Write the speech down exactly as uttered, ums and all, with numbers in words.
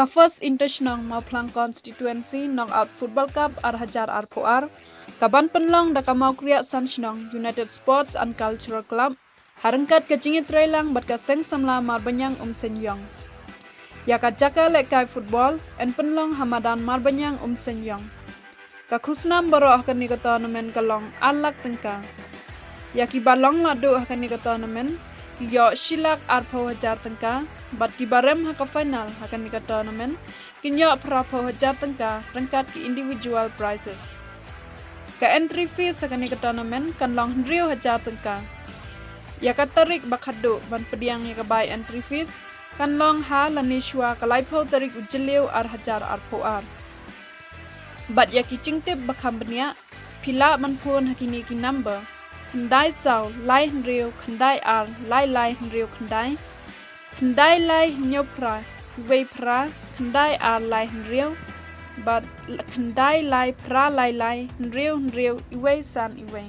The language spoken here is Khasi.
Ka First Inter Shnong Mawphlang Constituency Knockout Football Cup ar hajar arphew ar ka ban pynlong da ka Mawkriat San Shnong United Sports and Cultural Club ha ryngkat ka jingïatreilang bad ka Seng Samla Marbaniang Umseiñ Ïong. Ïa ka jaka lehkai football yn pynlong ha madan Marbaniang Umseiñ Ïong. Ka khusnam baroh ha kane ka tournament ka long ar lak tyngka. Ïa ki ba long lahduh ha kane ka tournament ki ïoh shi lak arphew hajar tyngka, bad ki ba rem ha ka final ha kane ka tournament kin ïoh phraphew hajar tyngka ryngkat ki individual prizes. Ka entry fees ha kane ka tournament kan long hynriew hajar tyngka. Ïa ka tarik ba khatduh ban pdiang ïa ka bai entry fees kan long ha lane shuwa ka laiphew tarik u Jylliew ar hajar arphew ar. Bad ïa ki jingtip ba kham bniah phi lah ban phone ha kine ki number: khyndai saw lai hynriew khyndai ar lai lai hynriew khyndai, khyndai lai hynñiew phra wei phra khyndai ar lai hynriew, bad khyndai lai phra lai lai hynriew hynriew wei san wei.